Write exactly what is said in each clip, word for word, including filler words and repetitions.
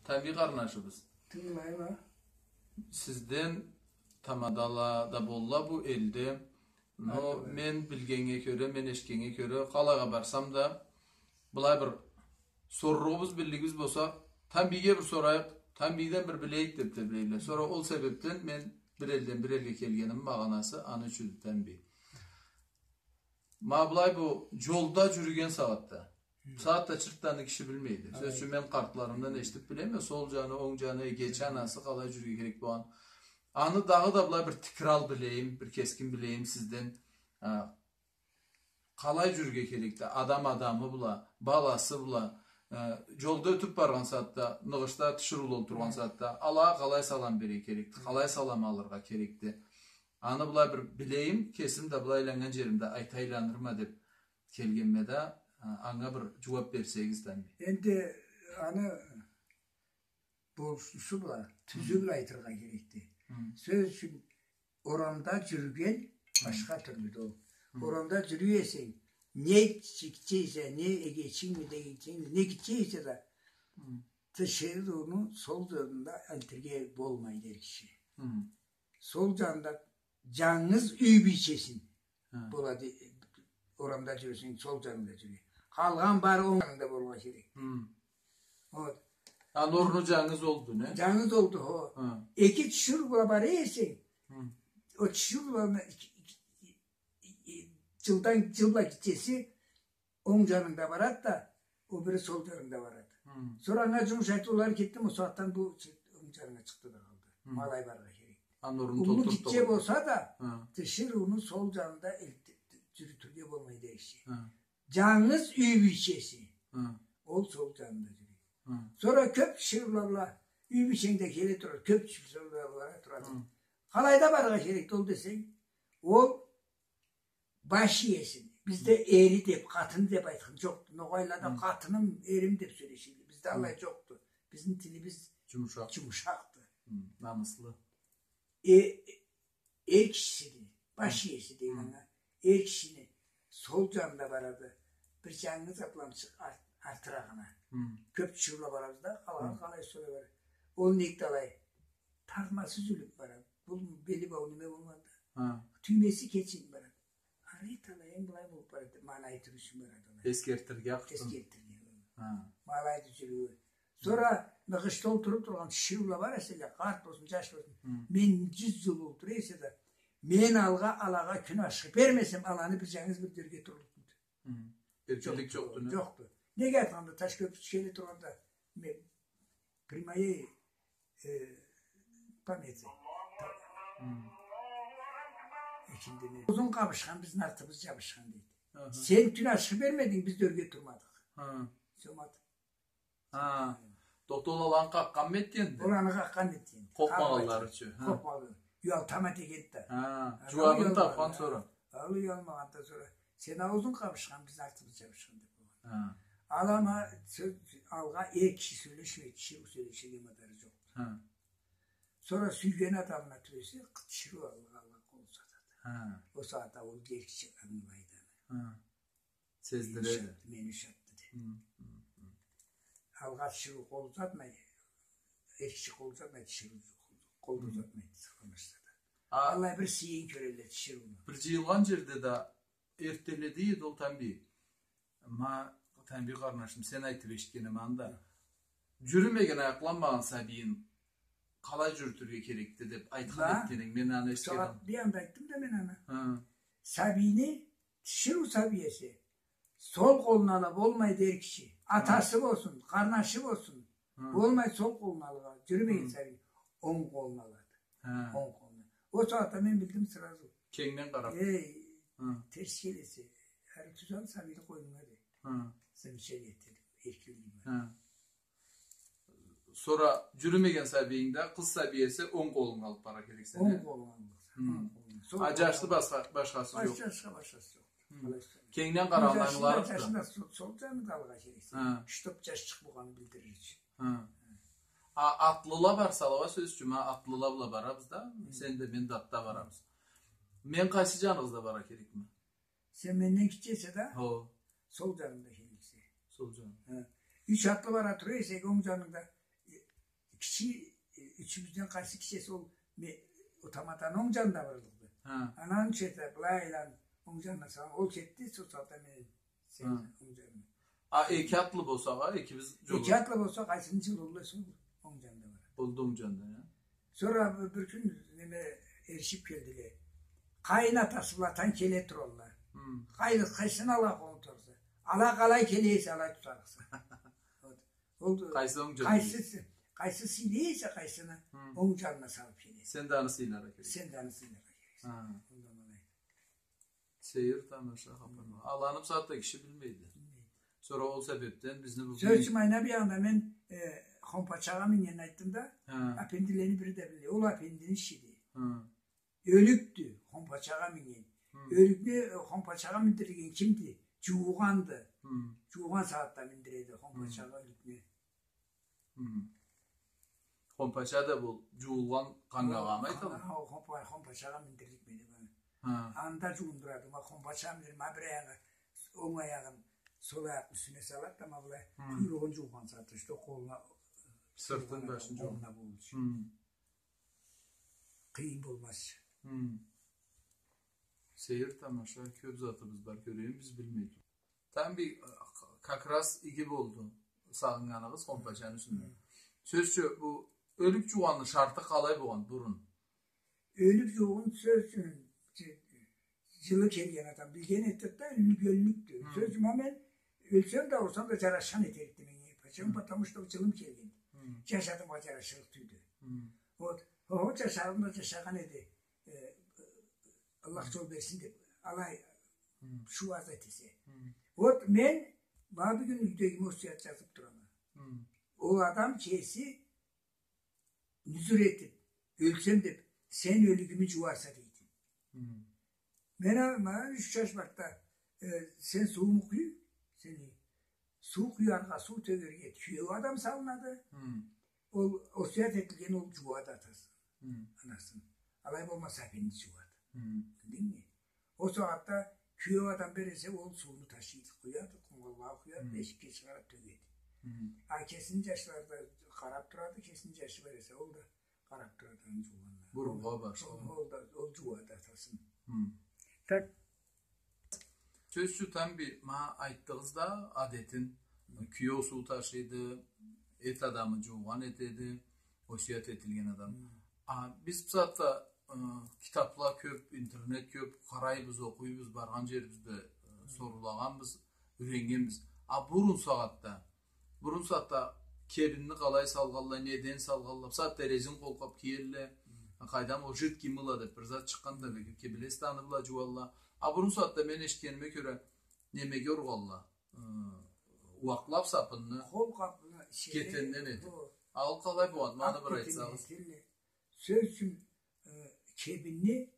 Тамбий къарнашыбыз. Тынгылайма. Сизден тамадала да болла бу элде. Но мен билгеннге кёре, мен эшитгеннге кёре, къалайгъа барсам да, былай бир сорлугъубуз, биллигибиз болса, Тамбийге бир сорайыкъ, Тамбийден бир билейик деп да билейле. Сора ол себепден мен бир элден бир элге келгеними магъанасы аны ючюн Тамбий. Ма былай бу джолда джюрюген сагъатда. Сагъатда чыртдан киши билмейди. Сёз ючюн, мен къартларымдан эшитип билеме, сол джаны, онг джаны, эгечи, анасы къалай джюрюрге керек болгъан. Аны дагъыда былай бир тикрал билейим, бир кескин билейим сизден. А, къалай джюрюрге керекди адам адамы бла, баласы бла, э, джолда ётюп баргъан сагъатда, ныгъышда тиширыула олтургъан сагъатда, алагъа къалай салам берирге керекди, къалай салам алыргъа керекди. Аны былай бир билейим, кесим да былай айланнган джеримде айта айланырма деп келгенме да, а, анга бир джууап берсегиз да. Энди аны болушушу бла, тюзю бла айтыргъа керекди. Сёз ючюн, орамда джюрюген башха тюрлюдю ол. Орамда джюрюй эсенг, не гитче эсе, не эгечингми, не гитченгми, не гитче эсе да, тиширыуну сол джанында элтирге болмайды эр киши. Сол джанында джангыз юй бийчесин болады, орамда джюрюсенг, сол джанында джюрюй. Къалгъан бары онг джанында болургъа керек. Вот. Аны орну джангыз олду, не? Джангыз олду, хо. Эки тиширыу бла бара эсенг, ол тиширыуланы джылдан джыл бла гитчеси онг джанында барады да, ол бири сол джанында барады. Сора анга джумуш айтыулары кетди, ол сагъатдан бу чы-, онг джанына чыкъды да къалды. Ма алай барыргъа керек. Аны орнун уллу толтуруп да гитче болса да, тиширыуну сол джанында эл-, джюрютюрге болмайды эр киши. Джангыз юй бийчеси. Ол сол джанында джюрюй. Сора кёп тиширыула бла юй бийченг да келе турады, кёп тиширыула бла бара турады. Къалайда барыргъа керекди ол десенг, ол баш иесин. Бизде эри деп, къатыны деп айтхан джокъду. Ногъайлада къатыным, эрим деп сёлешеди. Бизде алай джокъду. Бизни тилибиз джумушакъ, джумушакъды. Намыслы. Э, эр кишисини, баш иеси дейме анга. Эр кишини сол джанында барады. Бир джангыз атламчыкъ арт-, артырагъына. Кёп тиширыула барабыз да, къалгъан къалай солай барады. Ол нек да алай? Тагъмасы юзюлюп барады. Бу бели бау неме болмады. Тюймеси кечилип барады. Ары талайын былай болуп барады, ма аны айтыр ючюн барады алай. Эсгертирге акътын. Эсгертирге. Ма алайды джюрюую. Сора ныгъышда олтуруп тургъан тиширыула бар эселе, къарт болсун, джаш болсун. Мен джюз джыл болуп тура эсе да, мен алгъа, алагъа кюн ашхы бермесем, аланы бир джангыз бир дёрге турлукъ тюлдю. Эркинлик джокъду, не? Джокъду. Неге айтханда, Ташкёпюрге келе тургъанда, мен при моей, э, памяти. Экиндини. Аузун къабышхан, бизни артыбыз джабышхан, дейди. Сен кюн ашхы бермединг, биз дёрге турмадыкъ. Сёмат. Ха. Тохта, ол аланы къакъгъанмы эди энди? Ол аны къакъгъан эди энди. Къоркъмагъанлары ючюн. Ха. Къоркъмагъанлары. Уялтама дегенди да. Ха. Джууабын тапхан сора. Ол уялмагъан да сора. Сен аузун къабышхан, биз артыбыз джабышхан деп болгъан. Ха. Алама сё-, алгъа эр киши сёлешмейди, тиширыу сёлеширге мадары джокъду. Ха. Сора сюйген адамына тюбесе, тиширыу алгъа, алгъа къол узатады. Ха. Ол сагъатда ол эр киши ангылайды аны. Ха. Сездиреди. Мени ушатды, мени ушатды деп. Алгъа тиширыу къол узатмай, эр киши къол узатмай, тиширыу къол узатмайды, сырланышса да. Аллай бир сыйын кёрелле тиширыуну. Бир джыйылгъан джерде да эртделеди эди ол Тамбий. Ма, Тамбий къарнашым, сен айтып эшитгенинг анда. Джюрюмеген, аякъланмагъан сабийин къалай джюрютюрге керекди деп айтхан этгенинг, мен аны эшитгеним. Бир анда айтдым да мен аны. Ха. Сабийни Тиширыу сабий эсе, сол къолуна ала болмайды эр киши. Атасы болсун, къарнашы болсун. Болмайды сол къолуна алыргъа. Джюрюмеген сабий онг къолуна алады. Онг къолуна. Ол сагъатда мен билдим сразу. Кенгден къарап. Эй, терс келесе, ары тюз ал сабийни къойнунга дей. Замечание этди, эркинлиги бар. Сора джюрюмеген сабийинг да, къыз сабий эсе, онг къолунга алып бара керексе, не? Онг къолунга алып бара. Хы. Онг къолунга. Сол... А, джашны башха, башхасы джокъ. Джашха башхасы джокъ. Хы. Къалай эсе. Кенгден къарагъанда ангыларыкъды. Джашны да сол, сол джанын да алыргъа керексе. Хы. Чтоб джашчыкъ болгъанын билдирир ючюн. Хы. А, атлыла барсала уа, сёз ючюн, а, атлыла бла барабыз да, хы, сен да, мен да атда барабыз. Мен къайсы джаныгъызда бара керекме? Сен менден гитче эсе да, хо, сол джанымда келесе. Сол джанымда. Хы. Юч атлы бара тура эсек, онг джанымда, э, Киши, э, ючюбюзден къайсы кишиси ол, ме-, ол тамаданы онг джанында барлыкъды. Хы. Андан ючюн да былай айланыб, онг джанына салам, ол кетди, сол сагъатда мен, сен онг джанына. А, эки атлы болсакъ, а, экибиз джолда. Эки атлы болсакъ, къайсыны джылы болса, ол онг джанында бара. Болду онг джанында, я. Сора бир, бир кюн, неме, эришиб келдиле. Къайын атасы бла атанг келе туралла. Хы. Къай-, къайсыны ала къонуп тураса. Ала къалай келе эсе, алай тутарыкъса. Вот. Ол, къайсы онг джанында? Къайсы, къайсы сыйлай эсе, къайсыны, хы, онг джанына салыб келе эсе. Сен да аны сыйларгъа керексе. Сен да аны сыйларгъа керексе. Хы. Ондан алай. Сейир тамаша хапарла. Аланы бусагъатда киши билмейди. Билмейди. Сора ол себебден бизни бу... Сёз ючюн, Майна, бир анда мен, э, хонпачагъа мингенин айтдым да, хы, апендилени бири да билмей. Ол апендини ишиди. Хы. Ёлюкдю, хонпачагъа минген. Хы. Ёлюкню, э, хонпачагъа миндирген кимди? Джуугъанды. Хы. Джуугъан сагъатда миндиреди хонпачагъа, хы, ёлюкню. Хы. Хонпача да бу джуулгъан къангагъамы айталла? Къангагъа, хонпа-, хонпачагъа миндирлик мени баны. Хы. Анда джуундурады. Ма хонпача миндир, ма бир аягъы, онг аягъын сол аякъны юсюне салады да, ма былай, хы, къуйругъун джуугъан сагъатда, что къолуна, сыртын, башын джуугъан. Къолуна болуучу. Хы. Къыйын болмазча. Хы. Сейир тамаша, кёб затыбыз бар, кёрейим, биз билмей тур. Тамбий, как раз иги болду сагъыннганыгъыз хонпачаны юсюнден. Хы. Сёз ючюн, бу ёлюк джуугъанны шарты къалай болгъан бурун? Ёлюк джуугъан, сёз ючюн, джы-, джылы келген адам билген этеди да, ёлюк ёлюкдю. Хы. Сёз ючюн, ма мен ёлсем да, ауурсам да, джарашхан этерикди меннге. Почему? Хы. Потому что джылым келген. Хы. Джаш адамгъа джарашырыкъ тюлдю. Хы. Вот. Ол джаш адам да джашагъан эди. Э, Аллах джол берсин деб, алай, хы, шугъат этесе. Хы. Вот мен, ма, бюгюн юйдегиме осият джазыб турама. Хы. Ол адам кеси нюзюр этиб, ёлсем деб, сен ёлюгюмю джууарса, дейди. Хы. Мен а-, ма, юч джаш барды да, э, сен суууму къуй, сен суу къуяргъа, суу тёгерге киеу адам салынады. Хы. Ол осият этилген, ол джууады атасын, хы, анасын. Алай болмаса, апенди джууады. Хы. Билдингми? Ол сагъатда киеу адам бир эсе, ол сууну ташыйды, къуяды, къумгъаллагъа къуяды, хы, эшикге чыгъарады, тёгеди. Хы. А кесини джашлары да къараб турады, кесини джашы бир эсе, ол да къараб турады аны джуугъанына. Буруннгула башха. Ол, ол да, ол джууады атасын. Хы. Так. Сёз ючюн, Тамбий, ма айтдыгъыз да адетин, киеу суу ташыйды, эт адамы джуугъан этеди, осият этилген адам. Хы. А биз бусагъатда, ы, китабла кёб, интернет кёб, къарайбыз, окъуйбуз, баргъан джерибизде, ы, хы, сорулагъанбыз, юреннгенбиз. А бурун сагъатда Бурун сагъатда кебинни къалай салгъанла, неден салгъанла, бусагъатда резин къолкъаб киелле, хы, къайдам, ол жидкий мыло деб бир зат чыкъгъанды, хы, бек, билесиз да, аны бла джууалла. А бурун сагъатда мен эшитгениме кёре, немеге ургъалла, ы, уакълаб сапынны. Къолкъабны, кетенден этиб. Хо. А ол къалай болгъанды, ма аны бир айтсагъыз. Сёз ючюн, ы, кебинни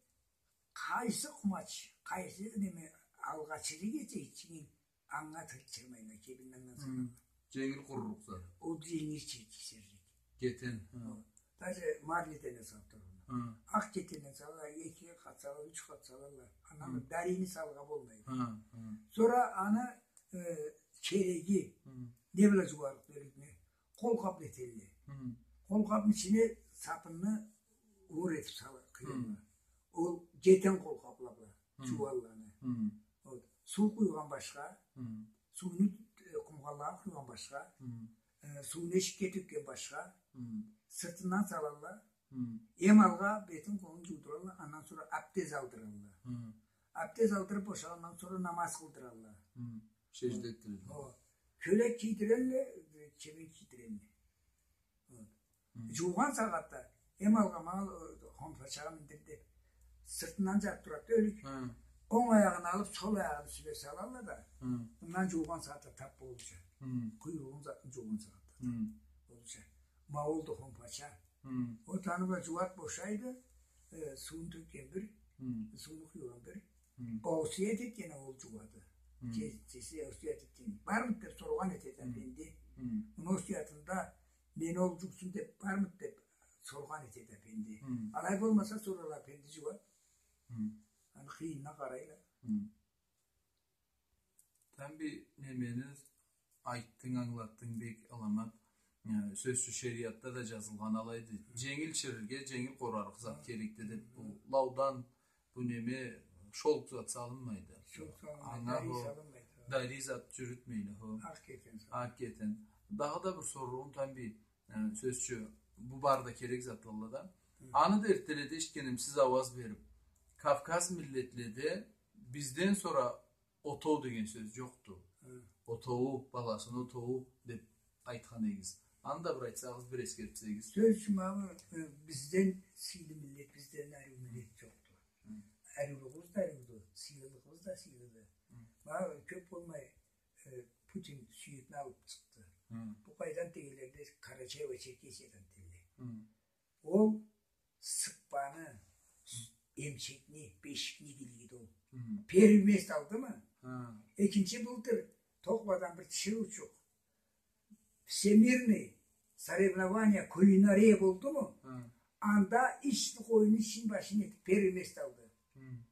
къайсы къумач, къайсы неме алгъачырыкъ эсе, ичине анга тыртчырмайла, кебинни анга салалла. Хы. Дженгил къурурукъ зат. Ол дженгил чирчисирик. Кетен. Хы. Хо. Даже марледен да салыб туралла. Хы. Акъ кетенден салалла, эки къат салалла, юч къат салалла. Андан дарийни салыргъа болмайды. Хы, хы. Сора аны, э, кереги, хы, не бла джууарыкъ дерикни? Къолкъаб этелле. Хы. Къолкъабны ичине сапынны уур этиб салырыкъ, хы, къыйырына. Ол кетен къолкъабла бла, хы, джууалла аны. Хы. Вот. Суу къуйгъан башха, хы, сууну, э, къумгъаллагъа къуйгъан башха, хы, э, сууну эшикге тёкген башха, хы, сыртындан салалла, хы, эм алгъа бетин, къолун джуудуралла, андан сора абдез алдыралла. Хы. Абдез алдырыб бошагъандан сора намаз къылдыралла. Хы. Сежде этдирелле. Хо. Кёлек кийдирелле, кебин кийдирелле. Вот. Хы. Джуугъан сагъатда, эм алгъа, ма, э, хонпачагъа миндир деб, сыртындан джатыб турады ёлюк. Хы. Онг аягъын алыб, сол аягъын юсюне салалла да, хы, мындан джуугъан сагъатда таб болурча. Хы. Къуйругъун, затын джуугъан сагъатда. Хы. Болурча. Ма олду хонпача. Хы. Ол аны бла джууады, бошайды, э, сууну тёкген бир, хы, сууну къуйгъан бир. Хы. Осият этген ол джууады. Хы. Ке-, кеси осият этген. Бармыды деб соргъан этеди, хы, апенди. Хы. Муну осиятында мени ол джуусун деб, бармыды деб соргъан этеди апенди. Хы. Алай болмаса, сора ол апенди джууады. Хы. Аны къыйынына къарайла. Хы. Тамбий, немени айтдынг, ангылатдынг бек аламат. Э, сёз ючюн, шериатда да джазылгъан алайды. Дженгил чирирге, дженгил къорарыкъ зат керекди деб, бу лаудан, бу неме, шёлк зат салынмайды. Шёлк салынмайды, дарий салынмайды. Дарий зат джюрютмейле, хо. Акъ кетен. Акъ кетен. Дагъыда бир соруум, Тамбий, э, сёз ючюн, бу бары да керек затлалладан. Аны да эртделеде эшитгеним, сиз ауаз бериб, Кавказ миллетледе бизден сора отоу деген сёз джокъду. Отоуу, баласыны отоуу деб айтхан эдигиз. Аны да бир айтсагъыз, бир эсгертсегиз. Сёз ючюн, ма бу, э, бизден сыйлы миллет, бизден ариу миллет джокъду. Ариулугъубуз да ариуду, сыйлылыгъыбыз да сыйлыды. Ма кёб болмай, э, Путин Сюекни алыб чыкъды. Бу къайдан дегенлерде, Карачаево-Черкесиядан дедиле. Ол Сыппаны, эмчекни, бешикни игилигиди ол. Первый место алдымы? Экинчи былтыр Токъладан бир тиширыучукъ всемирный соревнование кулинария болдуму? Анда ични, къойну ичин, башын этиб, первый место алды.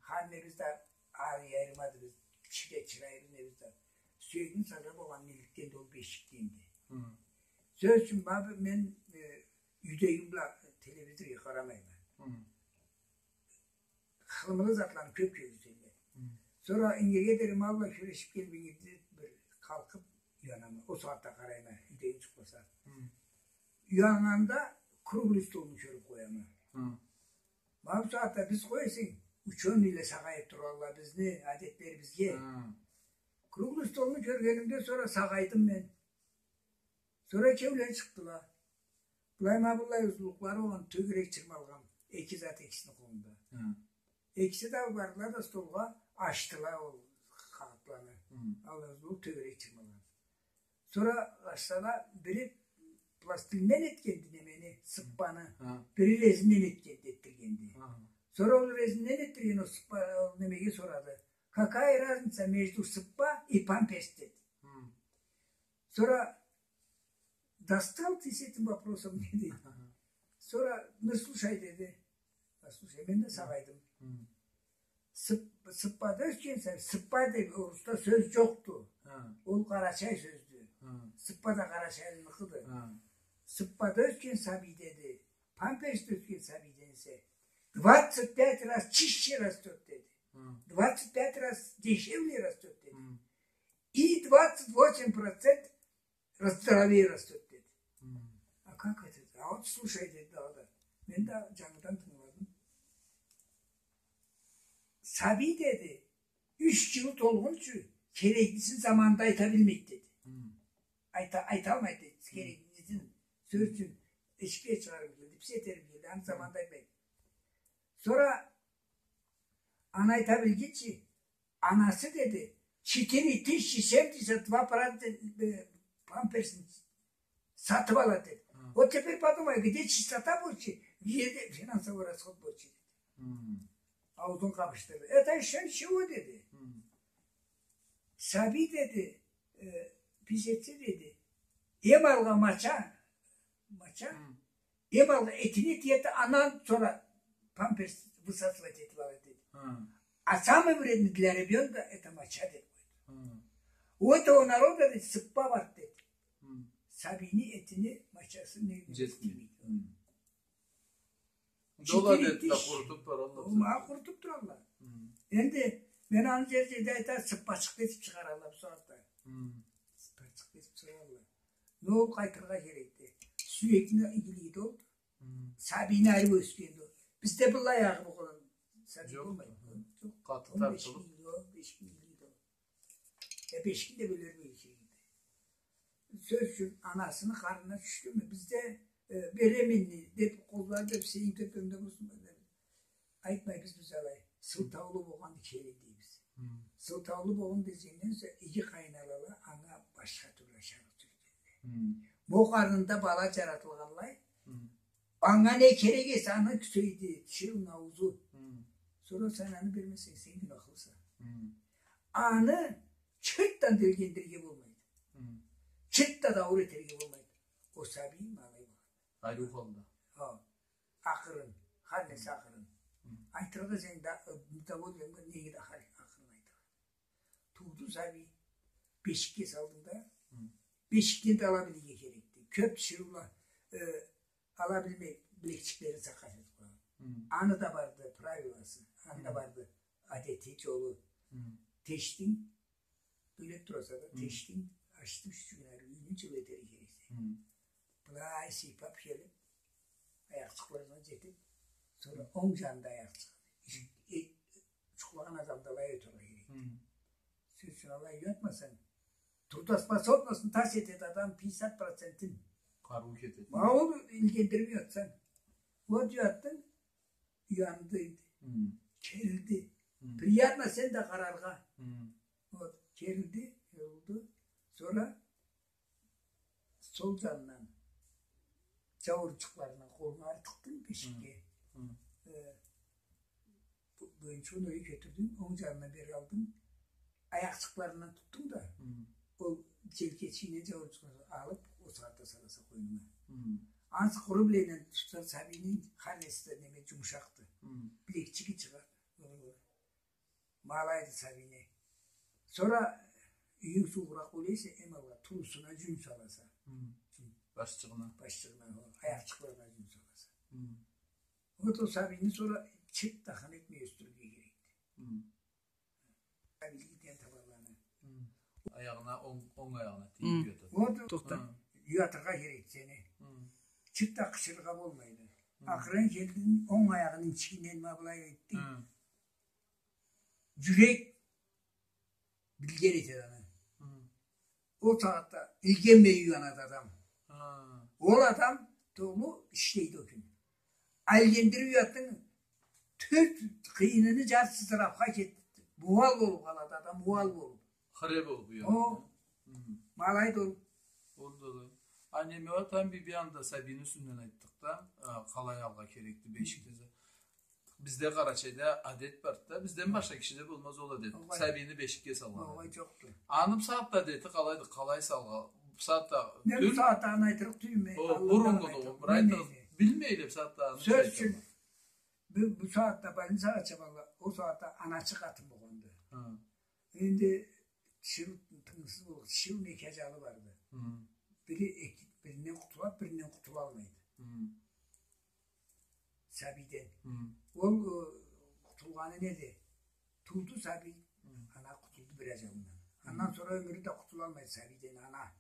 Ханнебиз да ары айырмадыбыз, киши да, чырайыбыз, небиз да. Сюекни сагъа болгъан неликденди ол, бешикденди. Сёз ючюн, ма бу мен, э, юйдегим бла телевизоргъа къарамайма. Хылымылы затланы кёб кёргюзтелле. Сора ингирге дери ма бла кюрешиб келиб, ингирде бир къалкъыб уянама. Ол сагъатда къарайма, юйдегим джукъласа. Уяннганда круглый столну кёрюб къояма. Ма бу сагъатда биз, къой сен, учёныйле сагъайыб туралла бизни адетлерибизге. Круглый столну кёргенимде, сора сагъайдым мен. Сора экеулен чыкъдыла. Былай ма быллай узунлукълары болгъан тёгерек чырмалгъан эки зат экисини къолунда. Экиси да бардыла да столгъа, ачдыла ол къагъытланы. Аллай узунлукъ тёгерек чырмалгъан. Сора ачсала, бири пластилинден этгенди немени, сыппаны, бири резинден этгенди, этдиргенди. Сора ол резинден этдирген ол сыппа, ол немеге сорады: «Какая разница между сыппа и памперс?» — деди. Сора: «Достал ты с этим вопросом», — деди. Сора: «Ну, слушай», — деди. «А, слушай», мен да сагъайдым. Сып-, сыппада ёсген сабий, сыппа деб орусда сёз джокъду. Ол къарачай сёздю. Сыппа да къарачайлыныкъыды. Сыппада ёсген сабий, деди, памперсде ёсген сабийден эсе двадцать пять раз чище растёт, деди. Двадцать пять раз дешевле растёт, деди. И двадцать восемь процент здоровее растёт, деди. А как это? А вот слушай, деди дагъыда. Мен да джангыдан тынгыладым. Сабий, деди, юч джылы толгъунчу кереклисин заманында айта билмейди, деди. Айта, айталмайды, деди, кереклисин. Сёз ючюн, эшикге чыгъарым келди, пис этерим келди, аны заманында айтмайды. Сора аны айта билгинчи, анасы, деди, четыре тысячи семьдесят два пара, э, памперсин сатыб алады, деди. Вот теперь подумай, где чистота больше, где финансовый расход больше, деди. Аузун къабышдырды. «Это ещё ничего», — деди. Сабий, деди, э, пис этсе, деди, эм алгъа моча, моча, эм алгъа этини этеди, андан сора памперс высасывать этиб алады, деди. А самый вредный для ребёнка — это моча, деб къойду. У этого народа, деди, сыппа бар, деди. Сабийни этини, мочасын не... Джетмейди. Джол адетни къурутуб туралла. Ма къурутуб туралла. Энди мен аны джер-джерде айта, сыппачыкъ этиб чыгъаралла бу сагъатда. Сыппачыкъ этиб чыгъаралла. Но ол къайтыргъа керекди. Сюекни игилигиди ол. Сабийни ариу ёсгенди ол. Бизде быллай агъыб болгъан сабий болмайды. Джокъ. Къаты тартылыб. Он беш минг игилигиди ол. Э, бешикни да бёлерге керекди. Сёз ючюн, анасыны къарнына тюшдюмю? Бизде, э, беременный деб, къоллары деб, сени кёргенде болсун, деб. Айтмайбыз биз алай. Сылтаулу болгъанды келин дейбиз. Сылтаулу болгъан дегенден сора иги къайналала анга башха тюрлю ашарыкъ тюргенди. Ма ол къарнында бала джаратылгъанлай, анга не керек эсе, аны кюсейди, тиширыуну аузу. Сора сен аны бермесенг, сен гюнахлыса. Аны чыртдан делгендирирге болмайды. Чыртдан ауур этерге болмайды. Ол сабий ма алай болады. Ариу халда. Хо. Акъырын. Хар несе акъырын. Айтыргъа сен да, э, недовольный, неге да хар акъырын айтыргъа. Тууду сабий, бешикге салдынг да, бешикден да ала билирге керекди. кёп тиширыула, э, ала билмей, билекчиклерин сакъат этип къоялла. Аны да барды правиласы, аны да барды адети, джолу. Тешдинг, бёлек тураса да, тешдинг, ачдынг, ючюн ары юйню джыл этерге керексе. Былай сыйпап келип, аякъчыкъларына джетип, сора онг джанында аякъчыкъ. Иш-, э, джукълагъан адамда алай отрургъа керек. Сёз ючюн, алай ятмасанг, трудоспособностьну тас этеди адам, пятьдесят процентин. Къарыу кетеди. Ма ол илгендирип ятсанг. Вот ятдынг, уянды энди. Келди. Приятно сен да къараргъа. Вот, келди, ёлду. Сора сол джанындан джауурунчукъларына къолунгу ары тыкъдынг бешикге. Э, бу-, буюнчугъун ёрге кётюрдюнг, онг джанына бери алдынг, аякъчыкъларындан тутдунг да, ол джелкечигинден джауурунчукъланы алып, ол сагъатда саласа къойнунга. Ансы къуру билегинден тутса сабийни, хар неси да неме, джумушакъды. Билекчиги чыгъар. Ма алайды сабийни. Сора юйюнг суугъуракъ бола эсе, эм алгъа тулусуна джюн саласа. Джюн. Башчыгъына. Башчыгъына, хо, аякъчыкъларына джюн саласа. Вот ол сабийни сора чырт да хын этмей ёсдюрюрге керекди. Сабийлик этген табаланы. Аягъына, онг, онг аягъына тийип ятады. Вот. Тохта. Ятыргъа керекди сени. Чырт да къычырыргъа болмайды. Акъырын келдинг, онг аягъыны ичинден ма былай этдинг. Джюрек билген этеди аны. Ол сагъатда илгенмей уянады адам. Ол адам толу ишлейди ол кюн. Илгендирип уятдынг, тёрт къыйыныны джартысы ысырапха кетди. Муал болуп къалады адам, муал болуп. Хыре болуп уянады. О, ма алайды ол. Ол да да. А неме уа, тамбла бир анда сабийни юсюнден айтдыкъ да, а, къалай алгъа керекди бешикде. Бизде Къарачайда адет барды да, бизден башха кишиде болмаз ол адет. Огъай. Сабийни бешикге салгъан. Огъай, джокъду. Аны бусагъатда адети къалайды, къалай салгъа? Бусагъатда... Мен бусагъатда аны айтырыкъ тюйюлме. О, буруннгу да, бир айтырыкъ. Билмейле бусагъатда аны. Сёз ючюн, бу, бусагъатда больницагъа чабалла, ол сагъатда аначыкъ къатын болгъанды. Энди тиширыу тынгысыз болду, тиширыу неки аджалы барды. Бири эки, биринден къутулады, биринден къутулалмайды. Сабийден. Ол, э, къутулгъаны неди? Тууду сабий, ана къутулду бир аджалындан. Андан сора ёмюрю да къутулалмайды сабийден ана.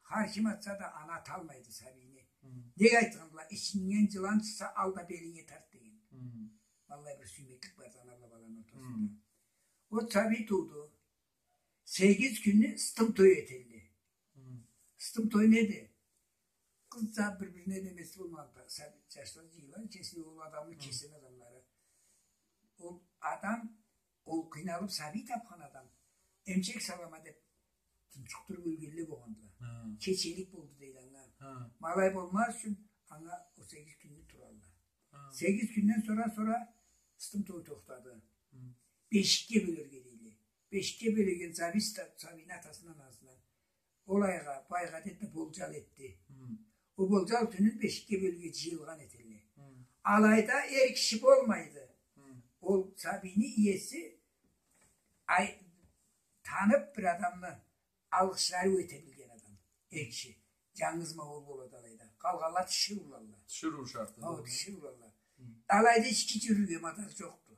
Хар ким атса да, ана аталмайды сабийни. Неге айтхандыла, ичингден джылан чыкъса, ал да белинге тарт деген. Валлахи, бир сюймеклик барды ана бла баланы ортасында. Ол сабий тууду. Сегиз кюнню ыстым той этелле. Ыстым той неди? Къыз да бир-бирине немеси болмагъанды, сабий, джашла джыйылгъан, кесини ол адамны кесген адамлары. Ол адам, ол къыйналып сабий тапхан адам, эмчек салама деп, тунчукъдуруп ёлгенле болгъандыла. Кечелик болду дейди анга. Ма алай болмаз ючюн анга ол сегиз кюнню туралла. Сегиз кюнден сора, сора ыстым той тохтады. Бешикге бёлерге дейле. Бешикге бёлеген сабий, сабийни атасындан, анасындан. Ол айгъа, бу айгъа деп да болджал этди. Ол болджал тюнюн бешикге бёлюрге джыйылгъан этелле. Алайда эр киши болмайды. Ол сабийни иеси, ай, танып бир адамны, алгъышлары ёте билген адам. Эр киши. Джангыз ма ол болады алайда. Къалгъанла тиширыуладыла. Тиширыу шарт. Хо, тиширыуладыла. Алайда ички джюрюрге мадар джокъду.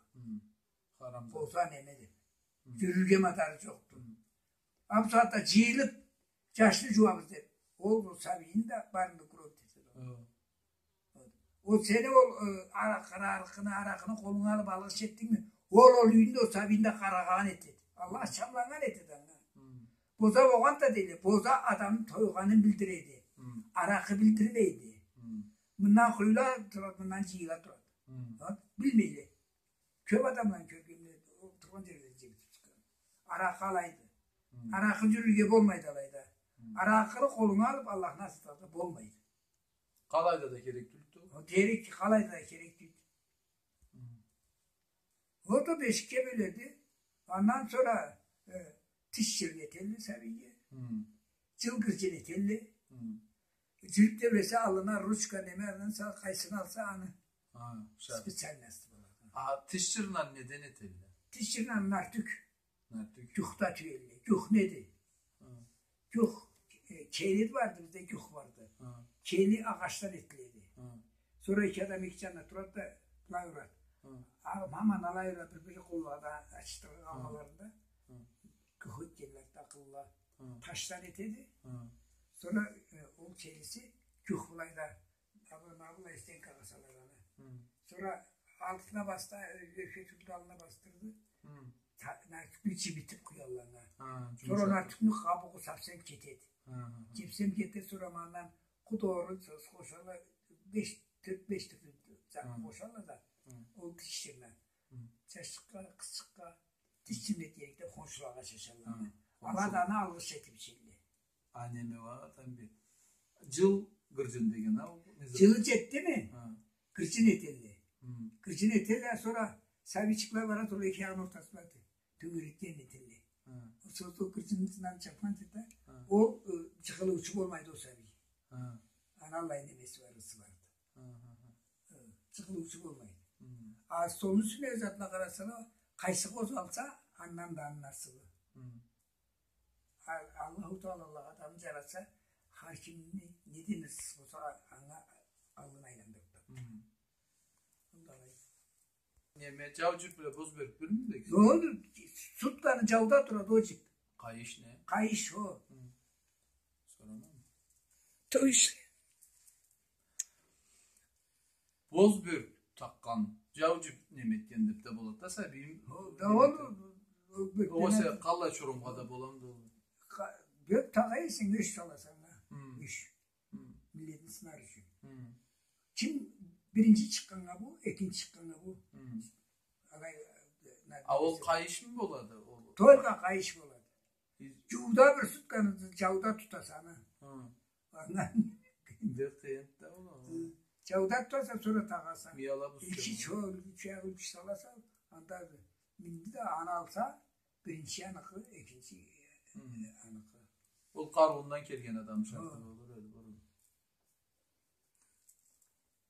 Харамды. Болса неме деп. Джюрюрге мадар джокъду. А бусагъатда джыйылып, джашны джууабыз деп. Ол, ол сабийни да барын да гроб этеди. Ол сени ол, э, аракъыны, аракъыны, аракъыны къолунга алып алгъыш этдингми? Ол, ол юйню да, ол сабийни да къаргъагъан этеди. Аллах чамланнган этеди анга. Боза болгъан да дейле, боза адамны тойгъанын билдиреди. Аракъы билдирмейди. Мындан къуюла турады, мындан джыйыла турады. Билмейле. Кёп адамланы кёргенме, ол тургъан джерлеринде битип чыкъгъан. Аракъы алайды. Аракъы джюрюрге болмайды алайда. Аракъыны къолунга алып, Аллахны асатарда болмайды. Къалайда да керек тюйюлдю. Ол керек, къалайда да керек тюйюлдю. Ол да бешикге бёледи. Андан сора, э, тиш чырын этелле сабийге. Джыл гырджын этелле. Джюрюп тебресе, аллына ручка, неме, андан сора къайсын алса аны. Специальность болады. А тиш чырын неден этелле? Тиш чырын нартюх. Нартюх. Джухда тюелле. Джух неди? Джух. Э, кели барды, бизде кюх барды. Хы. Кели агъачдан этиледи. Хы. Сора эки адам эки джанына турады да, былай урады. Хы. А, маманы алай урады, бир-бири къоллагъа да ачытдыргъан, хы, къалмаларында. Хы. Кюх этгенле да къылла. Хы. Ташдан этеди. Хы. Сора, э, ол келиси кюх былай да, а, былай, ма былай стенкагъа салады аны. Хы. Сора алтына басды, э, ёрге тюкню аллына басдырды. Хы. Та-, нартюкню джибитиб къуялла анга. Хы, джумушатыб. Сора нартюкню къабугъу совсем кетеди. Хы, хы, хы. Совсем кетеди, сора ма андан къудуру, сос къошалла, беш, тёрт-беш тюрлю зат, хы, къошалла да, хы, ол тиширни. Хы. Джашчыкъгъа, къызчыкъгъа, тиширни дегенде, хоншулагъа чачалла. Хы. Ала да аны алгъыш этиб ичелле. А, неме уа, Атамбек? Джыл гырджын деген, а, ол не зат? Джылы джетдими? Хы. Гырджын этелле. Хы. Гырджын этелле, а сора сабийчикле барады, ол эки джанын ортасына тёгерекден этелле. Хы. Ол сора ол гырджынны ызындан чапхан да, хы, ол, э, джыгъылыучу болмайды ол сабий. Хы. Аны аллай немеси бар, ызы барды. Хы, хы, хы. Э, джыгъылыучу болмайды. Хы. А столну юсюне, затына къарасанг, къайсы къозгъалса, андан да анын асылы. Хы. А-, Аллаху Тагъала адамны джаратса, хар кимни неден ызы болса, анга аллын айландырыб турады. Хы. Мындай. Неме, джау джюп бла боз бёрк бирми? Джокъ, сутканы джауда турады ол джюп. Къайыш не? Къайыш ол. Хы. Сорамамы? Той ишле. Боз бёрк такъгъан, джау джюп неме этген деб да болады да, сабийим. Ол да ол, ол бёрк... Огъесе къаллай чурумгъа да боламыды ол? Ха-, бёрк тагъа эсенг, ёч саласа анга. Хы. Ёч. Хы. Миллетни сынар ючюн. Хы. Ким биринчи чыкъгъаннга бу, экинчи чыкъгъаннга бу. Хы. Алай, э, а ол къайышмы болады? Ол только къайыш болады. Джууда бир сутканы джауда тутаса аны. Хы. Андан. Бек къыйын да ол. Хы. Джауда тутаса, сора тагъаса. Миялаб, ичи чо-, ичи чо-, ичи саласа, анда минди да, аны алса, биринчи аныкъы, экинчи, хы, аныкъы. Ол къарыуундан келген адам шарты болур эди бурун.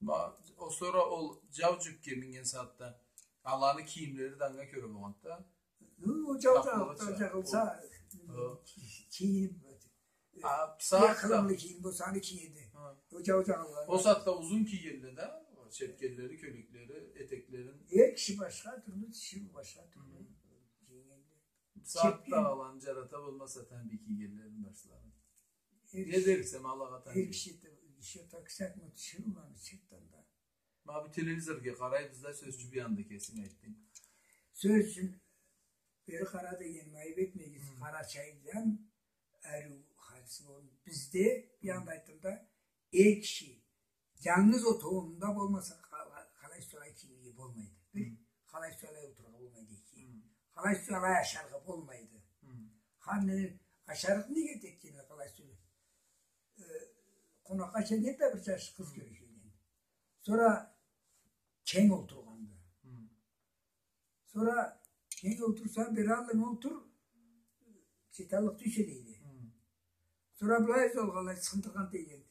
Ма, о сора ол джау джюпге минген сагъатда аланы кийимлери да анга кёре болгъанды да. Хы, ол джау джагъылса, хы, кийиниб, а, бусагъатда кийим болса, аны киеди. Хы. Ол джау джагъылгъан. Ол сагъатда узун кийгенле да, чепкенлери, кёлеклери, этеклерин. Эр киши башха тюрлю, тиширыу башха тюрлю кийгенле. Бусагъатда аланы джарата болмаса, Атамбек, кийгенлерин башларын. Не дериксе, ма алагъа, Атамбек? Эр киши да, ещё так сяк, но тиширыуланы чыртдан да. Ма бу телевизоргъа къарайбыз да, сёз ючюн, бир анда кесинг айтдынг. Сёз ючюн, бери къара дегеним, айыб этмегиз, хы, Къарачайдан ариу хадис болгъан. Бизде, бир анда айтдым да, эр киши джангыз отоуунда болмаса, къала-, къалай сора кийимге болмайды. Бир, хы, къалай сора олтурургъа болмайды, эки. Хы. Къалай сора ашаргъа болмайды. Хы. Ханны ашарыкъ неге этгенле, къалай сора? Э, къонакъгъа келгенди да бир джаш къыз, хы, кёрюшюрге. Сора кенг олтургъанды. Хы. Сора кенг олтурса, бир аллынг олтур, чаталлыкъ тюйюл дейди. Хы. Сора былай узалгъанлай сыгъындыргъан дейди.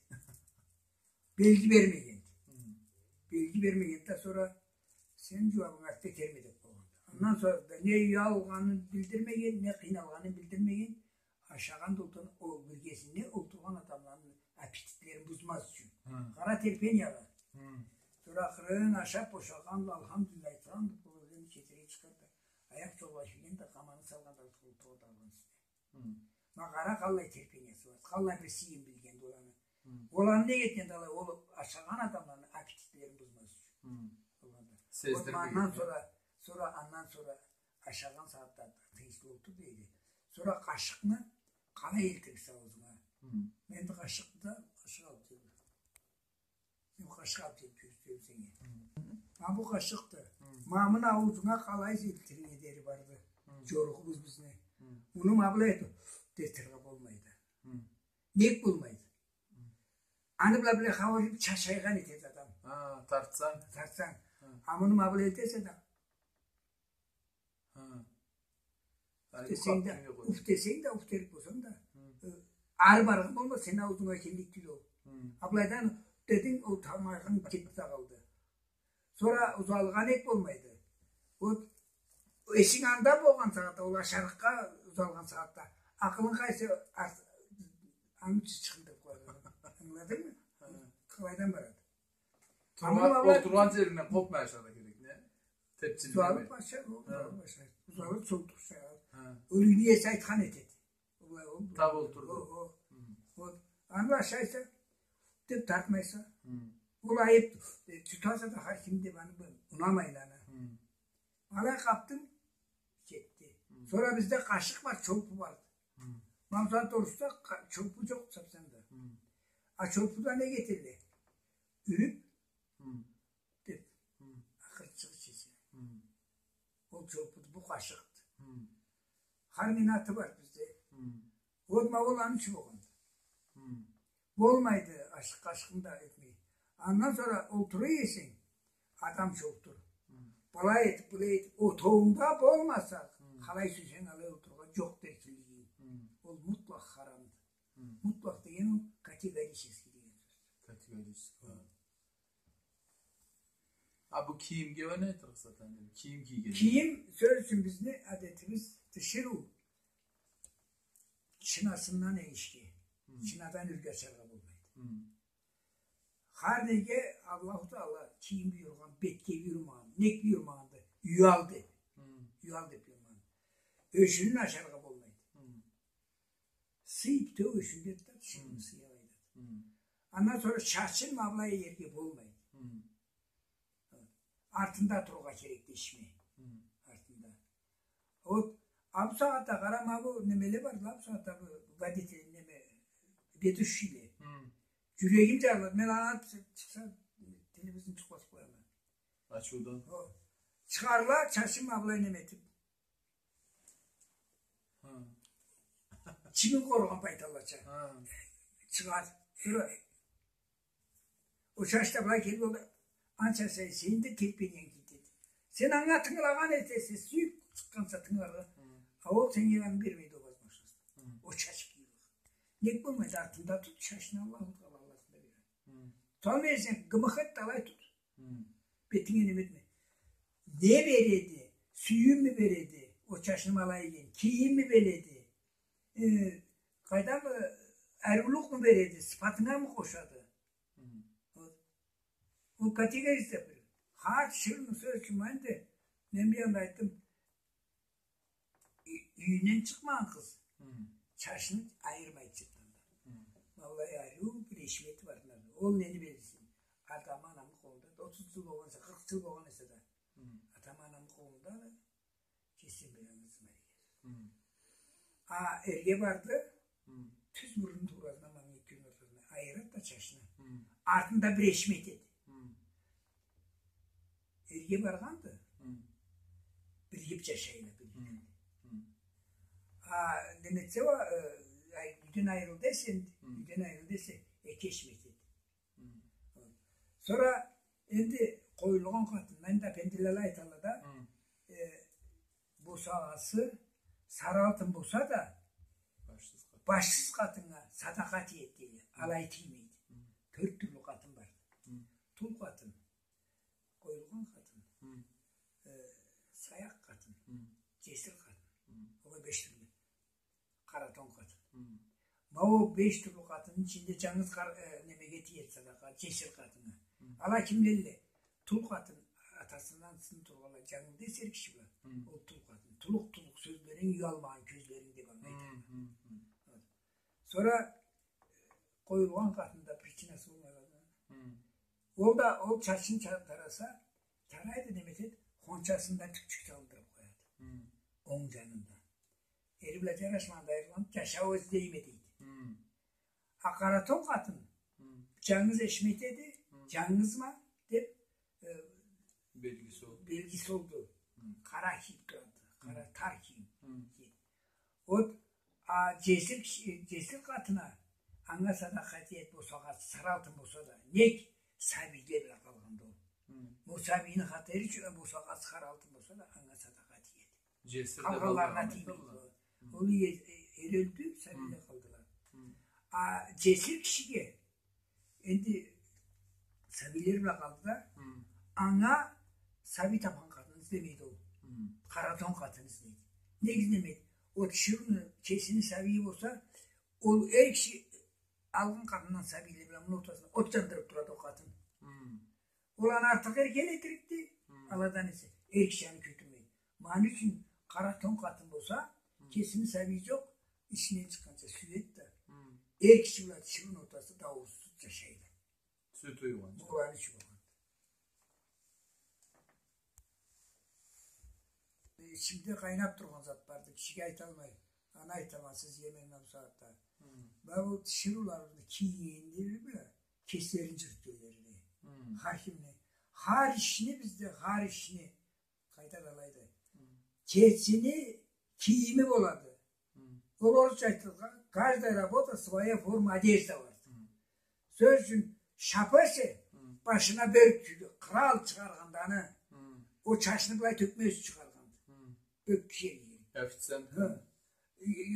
Белги бермегенди. Хы. Белги бермегенди да, сора сени джууабынг артда этерме деб болгъанды. Андан сора да не уялгъанын билдирмеген, не къыйналгъанын билдирмеген, ашагъан да олтургъан, ол биргесинде олтургъан адамланы аппетитлерин бузмаз ючюн. Хы. Къара терпениягъа. Хы. Сора акъырын ашаб бошагъанла, алхамдулиллах айтхан, бу ёрден кетире чыгъарды. Аякъ джолгъа киргенди да, къаманы салгъанды да, олтургъанды алгъан юсюне. Хы. Ма къара къаллай терпениясы бар, къаллай бир сыйын билгенди оланы. Хы. Оланы неге этгенди алай, ол ашагъан адамланы аппетитлерин бузмаз ючюн. Хы. Болгъанды. Сездирмеген. Вот андан сора, сора, андан сора ашагъан сагъатда тыйыншлы олтур дейди. Сора къашыкъны къалай элтириксе аузунга? Хы. Мен да къашыкъны да, къашыкъ алыб келдим. Мен къашыкъ алыб келиб кёргюзтеме сеннге. Хы. Ма бу къашыкъды. Хы. Ма муну аузунга къалай элтирирге дери барды. Хы. Джоругъубуз бизни. Хы. Муну ма былай этиб да этирге болмайды. Хы. Нек болмайды? Хы. Аны бла былай хауа чачайгъан этеди адам. Хы, тартсанг. Тартсанг. Хы. А муну ма былай элтесе да, хы. Уф десенг да, уф десенг да, уф дерик болсанг да, хы, э, ары баргъан болмаз, сени аузунга келлик тюйюл ол. Хы. А былайдан дединг, ол тамагъынг кетиб да къалды. Сора узалгъан эк болмайды. Вот, эсинг анда болгъан сагъатда, ол ашарыкъгъа узалгъан сагъатда, акъылынг къайсы ар-, Аны ючюн чыкъгъан деп къояды. Ангыладынгмы? Къалайдан барады? Тургъан, олтургъан джеринден къопмай ашаргъа керек, не? Тепчилемей. Узалыб ашар, ол узалыб ашар. Узалыб, солтур ашар. Ол юйню иеси айтхан этеди. Ол, ол, таб олтурду. Ол, ол. Аны ашайса, деп тартмайса. Ол айыб, э, тутаса да хар ким деп аны бир унамайла аны. Алай къапдым, кетди. Сора бизде къашыкъ бар, чолпу бар. Ма мисал, орусда къа-, чолпу джокъду совсем да. А чолпуда не этелле? Юрюб, деп, акъыртчыкъ ичесе. Ол чолпуду, бу къашыкъды. Хар нени аты бар бизде. Вот ма ол аны ючюн болгъанды. Болмайды, ашыкъ, къашыкъны да этмей. Андан сора олтура эсенг, адам чолтур. Былай этиб, былай этиб, отоуунг да болмаса, къалай сюйсенг алай олтурургъа джокъду эркинлигинг. Ол мутлакъ харамды. Мутлакъ деген ол категорически деген сёз. Категорически. А бу кийимге уа не айтырыкъса, Тангрим? Кийим кийген. Кийим, сёз ючюн, бизни адетибиз тиширыу чынасындан энгишге, чынадан ёрге ачаргъа болмайды. Хар неге Аллаху Тагъала кийим буюргъан, бетге буюрмагъан, нек буюрмагъанды, уял деб. Уял деб буюрмагъан. Ёшюнюн ачаргъа болмайды. Сый бютеу ёшюнде да тиширыуну сыйы алайда. Андан сора чачын ма былай иерге болмайды. Артында турургъа керек дешме. Артында. Вот, а бу сагъатда къара, ма бу немеле бар да, бу сагъатда бу водитель, неме, ведущийле. Джюрегим джарылады. Мен аны чыкъса, телевизорну джукъ басыб къояма. Ачыудан. О, чыгъарла, чачын ма былай неме этиб. Чибин къоругъан пайталача. Чыгъар. Сора ол чач да былай келиб, ол да анча сен, сени да терпениянгы кетеди. Сен анга тынгылагъан этесе, сюйюб чыкъгъанса тынгыларгъа. А ол сеннге аны бермейди, ол возможность. Ол чач кийиуге. Нек болмайды, артында тут, чачны Аллаху Тагъала аллында береди. Туталмай эсенг, гымых эт да алай тут. Бетинге неме этме. Не береди? Сюйюммю береди? Ол чачны ма алай иеген. Кийимми береди? Э, къайдам, э, ариулукъму береди? Сыфатынгамы къошады? Вот. Ол категорически бир. Хар тиширыуну, сёз ючюн, мен да, мен бир анда айтдым. Ю-, юйюнден чыкъмагъан къыз чачын айырмайды чыртдан да. Ма былай ариу бир эшмети бар. Ол нени берирсен? Атамы, анамы къолунда да, отуз джыл болгъан эсе, къыркъ джыл болгъан эсе да. Атамы, анамы къолунда да, кесим бир аны ызыма эрге. А эрге барды, тюз бурунну тугъразына, манга эки кёзюню ортасына айырады да чачын. Артында бир эшмет этеди. Эрге баргъанды. Биригиб джашайла, биригиб. А неме этсе уа, э, ай-, юйден айырылды эсе, юйден айырылды эсе, эки эшмет этеди. Сора энди къоюлгъан къатын, энди апендиле айталла да, э, босагъасы сары алтын болса да, башсыз къатын, башсыз къатыннга садакъа тиеди дейди. Алай тиймейди. Тёрт тюрлю къатын барды. Тул къатын, къоюлгъан къатын, э, саякъ къатын, джесир къатын. Ол беш тюрлю. Къара тон къатын. Ма ол беш тюрлю къатынны ичинде джангыз къар-, э, немеге тиеди садакъа, джесир къатыннга. Ала кимлелле? Тул къатын, атасындан сыныб тургъанла, джангыз да эсир киши бла. Ол тул къатын. Тулукъ, тулукъ, сёзлеринг уялмагъан кёзлеринг деб анга айтады. Сора къоюлгъан къатында причинасы болмай къалды. Ол да, ол чачын ча-, тараса, тарайды, неме этеди, хончасында тюпчюк салындырыб къояды. Онг джанында. Эри бла джарашмагъанды, айырылгъанды, джашау излейме дейди. А къара тон къатын джангыз эшмет этеди, джангызма деб, э, белгиси ол-, белгиси олду. Къара кийиб турады, къара тар кийим кийеди. Вот, а джесир киши, джесир къатына, анга садакъа тиеди босагъасы, сары алтын болса да, нек, сабийле бла къалгъанды ол. Бу сабийни хатери ючюн босагъасы сары алтын болса да, анга садакъа тиеди. Джесир да къалгъанларына тиймейди. Ол э-, эр ёлдю, сабийле къалдыла. А джесир кишиге, энди сабийле бла къалды да, анга сабий табхан къатын излемейди ол. Къара тон къатын излейди. Нек излемейди? Ол киши кесини сабийи болса, ол эр киши Алгъын къатындан сабийле бла муну ортасында от джандырыб турады ол къатын. Ол аны артыкъ эрген этерикди, аладан эсе эр киши аны кётюрмейди. Ма аны ючюн къара тон къатын болса, кесини сабийи джокъ, ичинден чыкъгъанча сюеди да, эр киши бла тиширыуну ортасында даууусуз джашайды. Сюеди, уйгъанча. Бу къуран ючюн болгъанды. Ичимде къайнаб тургъан зат барды, кишиге айталмай. Аны айтама, сиз иеменнге бу сагъатда. Ма бу тиширыуларыбызны кийиннгенлери бла кеслерин джюрютгенлери. Хар кимни, хар ишни бизде, хар ишни къайда да алайды. Кесини кийими болады. Ол орусча айтылгъан, каждая работа своя форма одежды барды. Сёз ючюн, шапа эсе, башына бёрк тюйюлдю, кърал чыгъаргъанды аны. Ол чачны былай тёкмез чыгъаргъанды. Бёрк киши. Официант. Хы.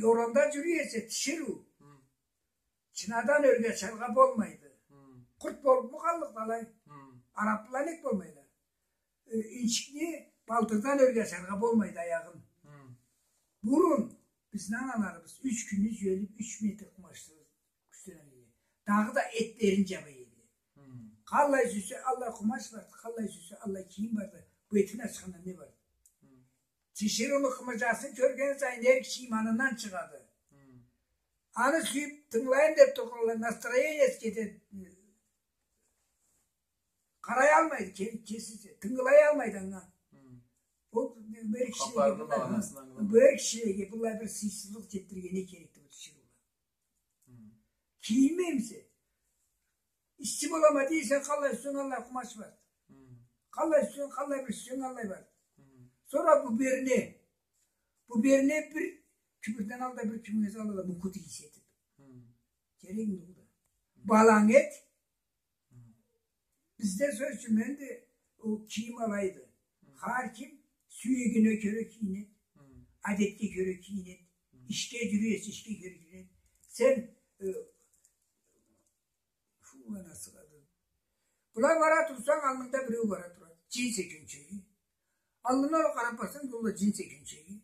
Орамда джюрюй эсе, тиширыу. Чынадан ёрге ачаргъа болмайды. Къурт болубму къаллыкъды алай? Араб бла нек болмайла? Э, инчикни балтырдан ёрге ачаргъа болмайды аягъын. Бурун бизни аналарыбыз юч кюнню джюелиб, юч метр къумачны кюстен алгъан эди. Дагъыда этлерин джаба эдиле. Къаллай сюйсе, аллай къумач барды, къаллай сюйсе, аллай кийим барды. Бу этин ачхандан не барды? Тиширыуну къымыжасын кёрген сайын эр киши иманындан чыгъады. Аны сюйюб тынгылайым деб тургъанла, настроениеси кетеди. Къараялмайды, ке-, кесиси, тынгылаялмайды анга. Ол бир кишилеге, бир кишилеге былай бир сыйсызлыкъ джетдиргени керекди бу тиширыула. Кийинмеймисе? Исси болама дейсе, къаллай сюйсенг, аллай къумач барды. Къаллай сюйсенг, къаллай бир сюйсенг, аллай барды. Сора бу берне. Бу берне бир кюмюрден ал да, бир кюмюрге сал да, мукут ийис этиб. Керекми бу да? Баланг эт. Бизде, сёз ючюн, энди ол кийим алайды. Хар ким сюегине кёре кийинеди. Адетге кёре кийинеди. Ишге джюрюй эсе, ишге кёре кийинеди. Сен, э, фу, ана сыгъады. Былай бара турсанг, аллынгда биреу бара турады. Джинсы кёнчеги. Аллына къараб барсанг, ол да джинсы кёнчеги.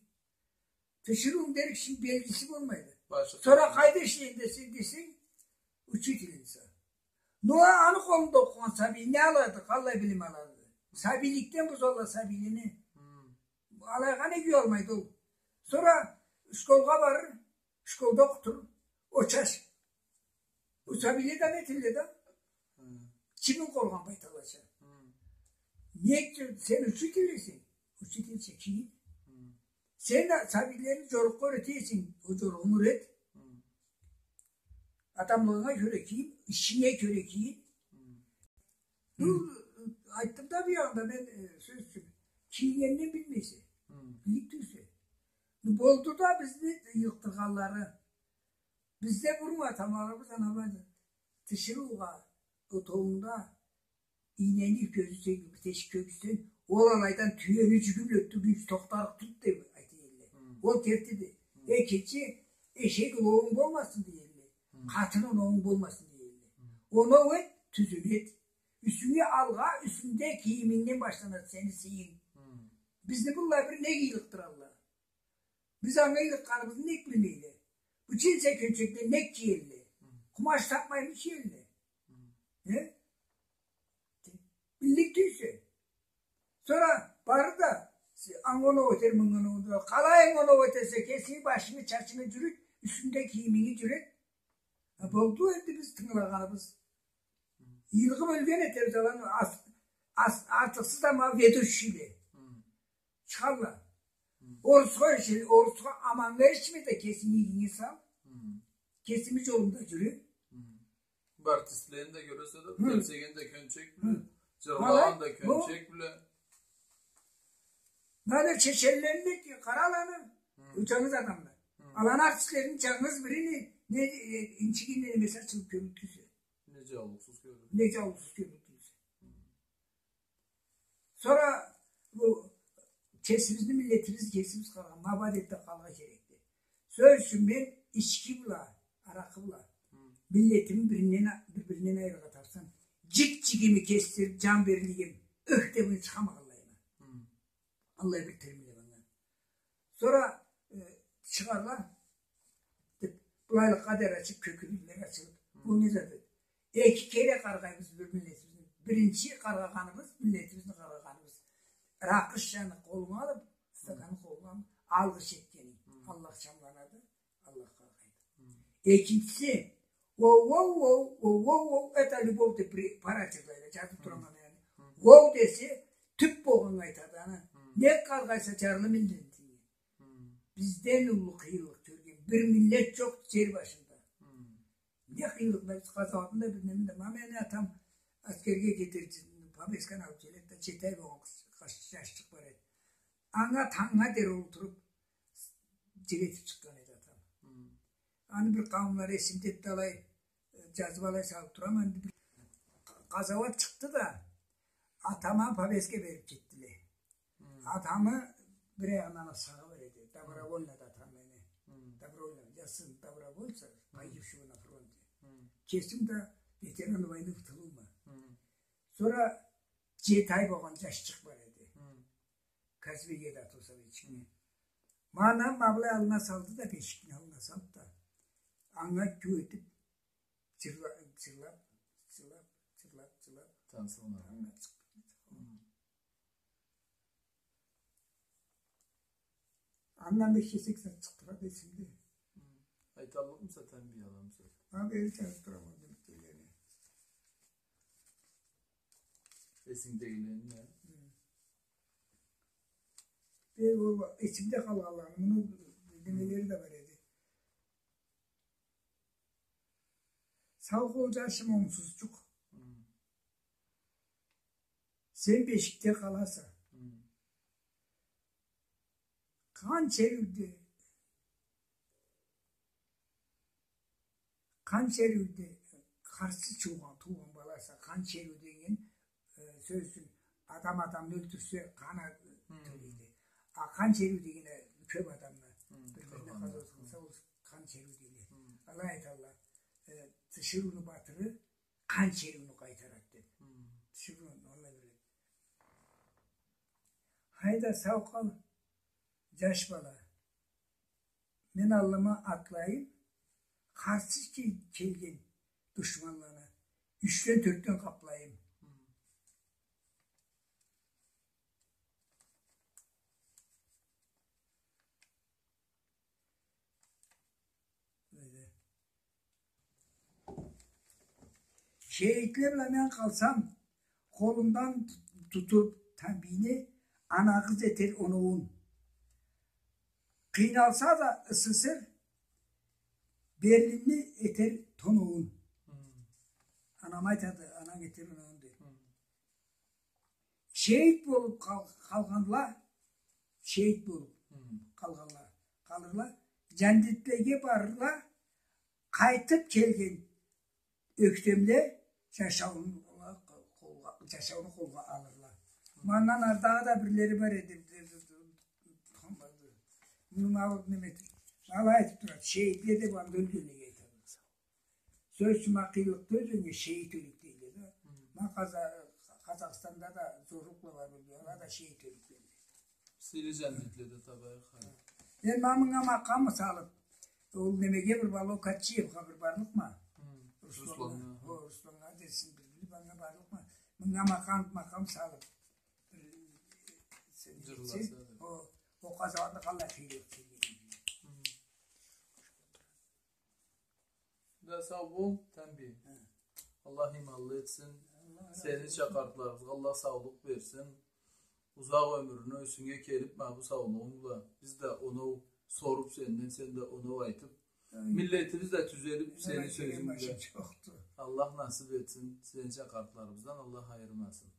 Тиширыуну дерик ишин белгиси болмайды. Сора къайда ишлейме десенг, десенг, учительница. Ну, а аны къолунда окъугъан сабий не алады, къаллай билим алады? Сабийликден бузалла сабийлени. Алайгъа неге уялмайды ол? Сора школгъа барыр, школда окъутур, очаш. Бу сабийле да не этелле да? Кимни къоргъан байталача? Нек сен учитель эсенг, учительча кийин. Сен да сабийлени джорукъгъа юретесенг, ол джорукъну юрет. Адамлыгъынга кёре кийин, ишинге кёре кийин. Бу, айтдым да бу янында мен, э, сёз ючюн, кийиннгенни билмейсе, билик тюйюлсе. Бу болду да бизни йылкъдыргъанлары. Бизде бурун ата-аналарыбыз, анабыз тиширыугъа, ол тонунда ийнени кёзю сен бир тешик кёргюзтсенг, ол алайдан тюени джюгюмлетдюрюп, тохтарыкъ тут деб айта эдиле. Ол кертиди. Экинчи, эшек улугъунг болмасын дей эдиле. Къатын улугъунг болмасын дей эдиле. Оноу эт, тюзюн эт. Юсюнге алгъа, юсюнгде кийимингден башланады сени сыйынг. Бизни быллай бир нек йылкъдыралла? Биз анга йылкъгъаныбызны нек билмейле? Бу джинсы кёнчекле нек киелле? Къумач тапмаймы киелле? Э? Билик тюйюлсе. Сора бары да анга оноу этер, мынга оноу этер. Къалай оноу этерсе, кесинги башынгы, чачынгы джюрют, юсюнгде кийиминги джюрют. Э, болду энди биз тынгылагъаныбыз. Йылгъыб ёлген этербиз аланы, ас-, ас-, артыкъсыз да ма ведущийле. Чыгъалла. Орусха эриши-, орусха аманнга эришме да, кесинги игинге сал. Кесинги джолунгда джюрю. Бу артистлени да кёресе да, кёнчегин да кёнчек бла, джырлагъан да кёнчек бла. Ма да чеченлени къара аланы, джангыз адамла. Аланы артистлерини джангыз бирини, не, э, инчигинден эмесе ачылыб кёрюлдю эсе. Не джаулукъсуз кёрюлдю. Не джаулукъсуз кёрюлдю эсе. Сора бу кесибизни миллетибиз, кесибиз къалгъан, ма бу адетде къалыргъа керекди. Сёз ючюн, мен ички бла, аракъы бла миллетими биринден, бир-биринден айырыргъа табсам, джик-джигими кесдириб, джан берлигим, ых деб чыгъамагъанлайыма. Аллай бир термиле манга. Сора, э, чыгъарла деб, былайлыкъгъа дери ачыб, кёкюрюклери ачылыб, Бу не зат эди? Эки кере къаргъайбыз бир миллетибизни. Биринчи къаргъагъаныбыз, миллетибизни къаргъагъаныбыз. Ракъыш джаны къолунга алыб, стаканны къолунга алыб, алгъыш этгени. Аллах чамланады, Аллах къаргъайды. Экинчиси, воу, воу, воу, это любовь деб бир парача джазыб турама, яни. Воу десе, тюб болгъаннга айтады, аны. Не къаргъайса, джарлы миллетинге. Бизден уллу къыйынлыкъ кёрген бир миллет джокъду джер башында. Не къыйынлыкъ, мен къазауатны да билмейме да, ма мени атам аскерге кетерчи, повестканы алыб келеди да, джети ай болгъан къыз, къыз, джашчыкъ бар эди. Анга тангнга дери олтуруб, джыр этиб чыкъгъан эди атам. Аны бир къауумлары эсимде да, алай, э, джазыб алай салыб турама, энди бир къ-, къазауат чыкъды да, атама повестка бериб кетдиле. Атамы бир аягъындан асхагъы бар эди. Добровольно да атам мени. Добровольно, я сын добровольца, погибшего на фронте. Кесим да ветеран войны, в тылума. Сора джети ай болгъан джашчыкъ бар эди. Казбек эди аты ол советчикни. Ма аны ма былай аллына салды да, бешикни аллына салды да, анга кюетиб, джырла-, джырлаб, джырлаб, джырлаб, джырлаб, тангнга чыкъгъан эди. Андан бир кесек зат чыкъды да эсимде. Айталлыкъмыса, Тамбий, аламыса? Ма бери чыгъарыб турама, ол демек дегени. Эсингдегилени, э? Бир ол эсимде къалгъанланы, муну немелери да бар эди. Сау къол, джашым, онгсузчукъ. Сен бешикде къаласа. Къанча эриуде, къанча эриуде къарсыз туугъан, туугъан баласа, къанча эриу деген, э, сёз ючюн, адам адамны ёлтюрсе, къан а-, тёлейди. А къанча эриу деген, э, кёб адамны бир-бирине къазауат къылса, ол къанча эриу дейди. Алай айталла, э, тиширыуну батыры къанча эриуню къайтарады деб. Тиширыуну, аллай бир. Хайда, сау къал, джаш бала. Мен аллыма атлайым, къарсыз ке-, келген душманланы ючден, тёртден къаплайым. Шейитле бла мен къалсам, къолундан тутуб Тамбийни, анагъыз этер оноуун. Къыйналса да СССР, Берлинни этер тоноуун. Анам айтады, ананг этер оноуун, дейди. Шейит болуб къал-, къалгъанла, шейит болуб къалгъанла, къалырла, джандетлеге барырла, къайтыб келген ёхтемле джашауну къолгъа, джашауну къолгъа алырла. Мындан ардагъы да бирлери бар эди. Муну ма неме этиб, алай айтыб турады. Шейитле деб анда ёлгенлеге айтады. Сёз ючюн, ма къыйынлыкъда ёлгеннге шейит ёлюк дейле да. Ма Къаза-, Къазахстанда да зорлукъла бар болгъанла да шейит ёлюк дейле. Сыйлы джандетле да табайыкъ, хай. Мен ма мынга макъам салыб, ол немеге бир барлыкъма, Катчиевге бир барлыкъма. Русланнга. Русланнга. Хо, Русланнга десин, бир, бир анга барлыкъма. Мынга макъам, макъам салыб. Бир, сен джырласа да. О, о къазауатны къаллай къыйынлыкъ чекген. Да сау бол, Тамбий. Аллах иманлы этсин. Сенича къартларыбызгъа Аллах саулукъ берсин. Узакъ ёмюрню юсюнге келиб, ма бу саулугъунг бла биз да оноу соруб сенден, сен да оноу айтыб, миллетибиз да тюзелиб, сени сёзюнг бла. Аллах насыб этсин, сенича къартларыбыздан Аллах айырмасын.